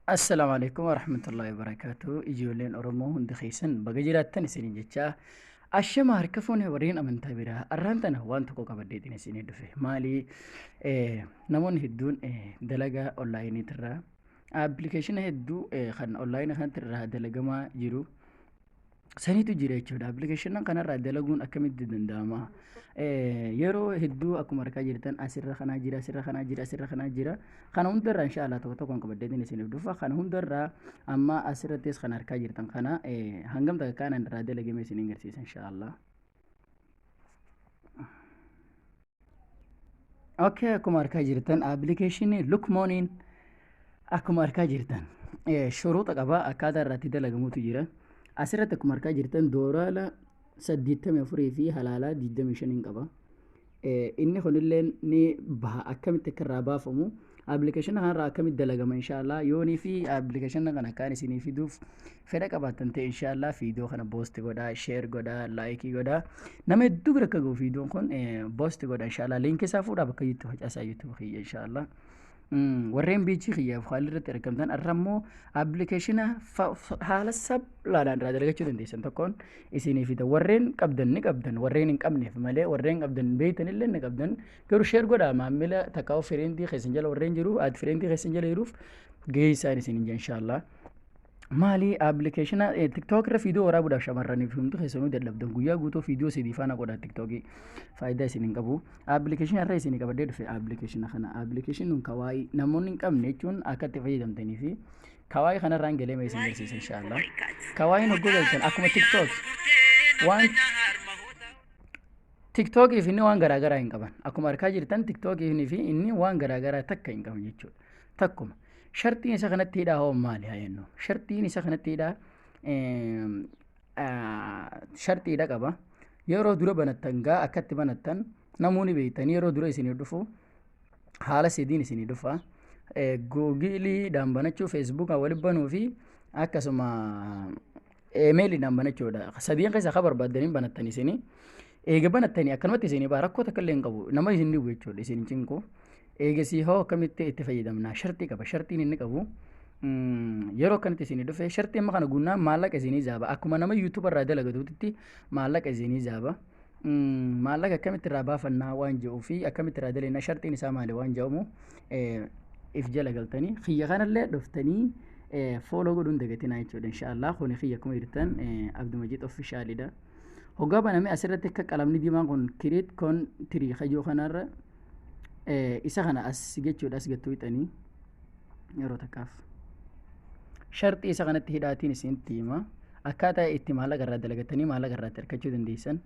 Assalaamu alaikum warahmatullahi wabarakatuh. Ijoolleen Oromoo hundi keessan baga jiraattan isiniin jechaa, ashama harka fuune. Warreen amantaa biraa, arraan tana waan tokko qabadheetiin isinii dhufe. Maali? Namoonni hedduun dalagaa onlaayiniitirraa appilikeeshina hedduu kan onlaayinii kanatti irraa dalagamaa jiru saniitu jira jechuudha. Appilikeeshina kanarraa dalaguun akkamitti danda'ama? Yeroo hedduu akkuma argaa jirtan asirra kanaa jira, asirra kanaa jira, asirra kanaa jira. Kana hundarraa inshaallah tokko tokkoon qabadheetiin isiniif dhufa. Kana hundarraa amma asirrattis kan argaa jirtan kana hangam takka kaanaan irraa dalagame isiniin agarsiisa inshaallah. Okay, akkuma argaa jirtan appilikeeshinii Lukmooniin akkuma argaa jirtan shuruuxa qaba, akkaataa irratti dalagamutu jira. Asirratti akkuma argaa jirtan doolaara 84 fi halaalaa 25 qaba. Inni kunillee ni baha. Akkamitti akka irraa baafamu, appilikeeshina kanarraa akkamitti dalagama, inshaallah yoonii fi appilikeeshina kana akkaan isinii fiduuf fedha qabaattan ta'e, inshaallah viidiyoo kana post godhaa, share godhaa, like godhaa, nama hedduu bira akka gahu viidiyoon kun post godhaa. Inshaallah liinkii isaa fuudhaa bakka YouTube facaasaa, YouTube kiyya inshaallah. Warreen biichii kiyyaaf haalli irratti argamtan, har'a immoo appilikeeshina haala salphaadhaan irraa dalagachuu dandeessan tokkoon isinii fida. Warreen qabdan ni qabdan, warreen hin qabneef malee warreen qabdan beektan illee ni qabdan. Garuu share godhaa, maamila takkaa friendii keessan jala warreen jiru, add friendii keessan jala jiruuf geessaan isin ija inshaallah. Maali? Appilikeeshina TikTok irra viidiyoo waraabuudhaaf shamarraniif hundi keessanuu dadhabdan, guyyaa guutuu viidiyoo sadii faana godhaa TikTokii faayidaa isin hin qabu. Appilikeeshina irra isin qabadhee dhufe appilikeeshina kana. Appilikeeshinni kun kawaayii namoonni hin qabne jechuun akka itti fayyadamtanii fi kawaayii kanarraan galee mee isin agarsiisa inshaallah. Kawaayiin hogguu galtan akkuma TikTok, waan TikTokii fi inni waan garaagaraa hin qaban. Akkuma argaa jirtan TikTokii fi inni waan garaagaraa takka hin qaban jechuudha. Takkuma. Shartiin isa kanatti hidhaa hoo maali haa jennu? Shartiin isa kanatti hidhaa shartiidha qaba. Yeroo dura banattan gaa akkatti banattan namoonni beektanii, yeroo dura isinii dhufu haala sadiin isinii dhufa. Googiliidhaan banachuu, Feesbuukaan walitti banuu fi akkasuma eemeeliidhaan banachuudha. Sadiin keessaa akka barbaaddaniin banattan isinii. Eega banattanii akkanumatti isinii ba'a, rakkoo takka illee hin qabu. Nama isin dhibu jechuudha, isin hin cinqu. Eegasii hoo akkamitti itti fayyadamna? Shartii qaba. Shartiin inni qabu yeroo akkanatti isinii dhufe, shartii amma kana guunnaan maallaqa isinii zaaba. Akkuma nama YouTube irraa dalagatutti maallaqa isinii zaaba. Maallaqa akkamitti irraa baafannaa waan jedhuu fi akkamitti irraa dalagnaa, shartiin isaa maali waan jedhamu if jala galtanii kiyya kanallee dhuftanii follow godhuun dagatinaa jechuudha inshaallah. Kuni kiyya akkuma jirtan Abdumajid Officialidha. Hoggaa baname asirratti akka qalamni diimaan kun create country kajoo kanarra isa kana as jechuudha, as gattuu hixanii yeroo takkaaf. Sharxii isa kanatti hidhaatiin isinitti hima. Akkaataa itti maallaqa irraa dalagatanii maallaqa irraa itti argachuu dandeessan.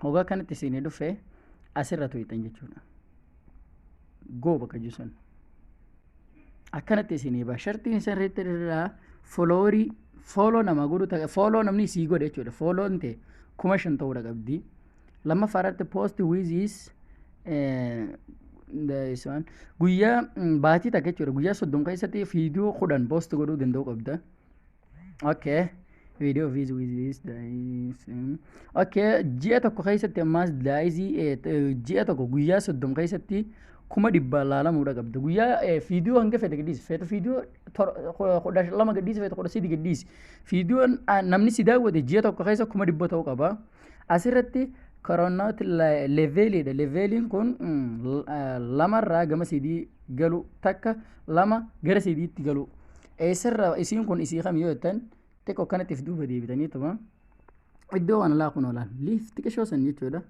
Hoggaa kanatti isinii dhufe asirra tuqxan jechuudha. Go bakka jiru sun. Akkanatti isinii ba'a. Shartiin isa irratti irraa followerii follow nama godhu, follow namni sii godhe jechuudha. Follown ta'e 5,000 ta'uudha qabdi. Lammaffaa irratti post with is isaan guyyaa baatii takka jechuudha. Guyyaa 30 keessatti viidiyoo 10 post godhuu danda'uu qabda. Okay. Video with with is. Okay. Ji'a tokko keessatti ammaas daayizii ji'a tokko guyyaa 30 keessatti 100,000 laalamuudha qabda. Guyyaa viidiyoo hanga fedhe gadhiisi. Feetu viidiyoo 12 gadhiisi, feetu 13 gadhiisi. Viidiyoon namni si daawwate ji'a tokko keessa 100,000 ta'uu qaba. Asirratti koronaat leveliidha. Leveliin kun lamarraa gama sidii galu, takka lama gara sidiitti galu. Eessarraa isiin kun isii kam yoo jettan, xiqqoo akkanatti if duuba deebitanii tuma iddoo waan laa kun oolan liif xiqqishoo san jechuudha.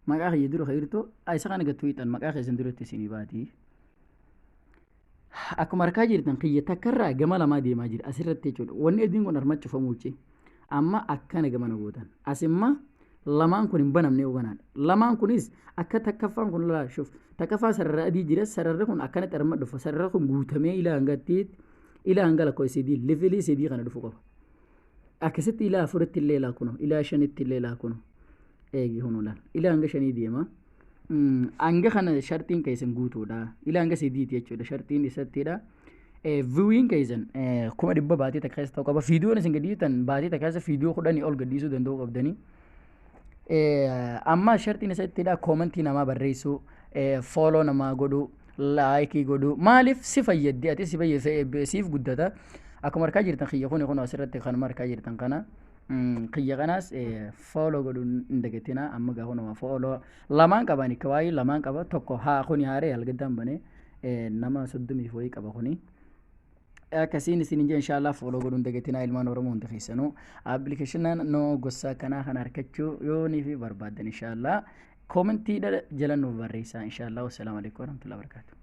Maqaa kiyya dura jirtu isa kana gattuu hixan, maqaa keessan duratti isinii baati. Akkuma argaa jirtan kiyya takkarraa gama lamaa deemaa jira asirratti jechuudha. Wanni adiin kun arma cufamuuchi. Amma akkana gamana gootan. Asimma lamaan kun hin banamne hoganaadha. Lamaan kunis akka takkaffaan kun laa shuf. Takkaffaan sarara adii jira. Sararri kun akkanatti arma dhufa. Sararri kun guutamee ilaa hangatti, ilaa hanga lakkoofsa sadii, levelii sadii kana dhufu qaba. Akkasitti ilaa afuritti illee ilaa kuno, ilaa shanitti illee ilaa kuno. Eegi kunu laal. Ilaa hanga shanii deema. Hanga kana shartiin keessan guutuudha. Ilaa hanga sadiiti jechuudha shartiin isattidha. Viewiin keessan 100,000 baatii takka keessa ta'uu qaba. Viidiyoon isin gadhiiftan baatii takka keessa viidiyoo 10 ol gadhiisuu danda'uu qabdanii. Amma shartiin isa ittidha, commentii namaa barreessuu, follow namaa godhuu, Like godhuu. Maaliif si fayyaddi, ati si fayyadde siif guddata. Akkuma argaa jirtan kiyya kuni kun asirratti kanuma argaa jirtan kana. Kiyya kanaas follow godhuun hin dagatinaa. Amma gaa kunuma follow lamaan qaban, waayee lamaan qaba. Tokko haa kuni haaree algaddaan banee nama 30 wayii qaba kuni. Akkasiin isin hin inshallah follow godhuun dagatinaa, ilmaan Oromoo hundi keessanuu. Application noo gosa kanaa kana argachuu yoo ni fi barbaaddan, inshallah comment jala nuuf barreessaa, inshallah. Wassalaamu alaikum warahmatullahi wabarakatuh.